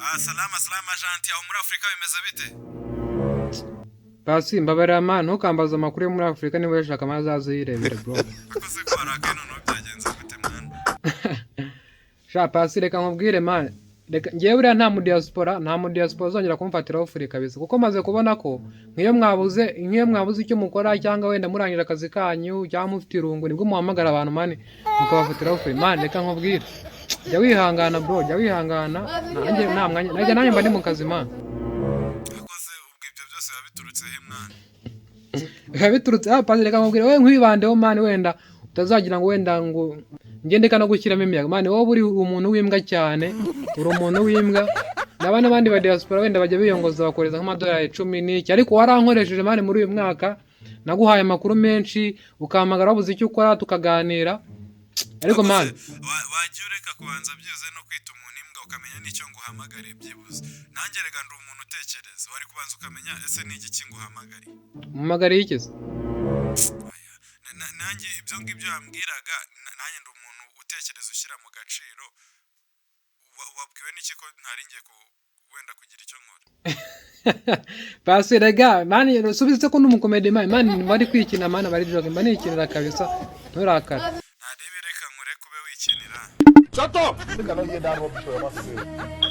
Ah, salama salama janti, aho muri Afurika bimeze bite? Pasi, mbabarira man, ntukambaze amakuru yo muri Afurika. Niba uyashaka amazi azaze uyirebere, bro. Akoze ko warakaye, noneho byagenze gute mwana? Sha Pasi, reka nkubwire man, reka ngewe buriya nta mu diaspora uzongera kumfatiraho free kabisa, kuko maze kubona ko nk'iyo mwabuze icyo mukora, cyangwa wenda murangije akazi kanyu, cyangwa mufite irungu, nibwo muhamagara abantu man mukabafatiraho free. Man, reka nkubwire, jya wihangana bro, jya wihangana. Nanjye nta mwanya, nanjye mba ndi mu kazi man. Akoze ubwo ibyo byose biba biturutse he mwana? Biba biturutse, ah, Pasi, reka nkubwire, wowe nkwibandeho man, wenda utazagira ngo wenda ngo ngende no gushyiramo imiyaga. Man, wowe uri umuntu w'imbwa cyane, uri umuntu w'imbwa. Naba n'abandi ba diaspora wenda bajya biyongoza bakohereza nk'amadolari 10 n'iki, ariko warankoresheje man. Muri uyu mwaka naguhaye amakuru menshi, ukampamagara wabuze icyo ukora tukaganira, ariko man Wagiye ureka kubanza byibuze no kwita umuntu imbwa, ukamenya n'icyo nguhamagariye byibuze? Nanjye rega ndi umuntu utekereza. Wari kubanza ukamenya ese ni igiki nguhamagariye. Mpamagariye iki se? Aya, nanjye ibyo ngibyo yambwiraga, nanjye ndi umuntu utekereza, ushyira mu gaciro. Wabwiwe n'iki ko ntari ngiye wenda kugira icyo nkora? Pasi, rega man, subize ko ndi umukomedi man. Man, bari kwikina man, bari joke, mba nikinira kabisa, nturakare. Ntarebe, reka nkure kube wikinira. Shut up! Make I no hear that rubbish for your mouth again.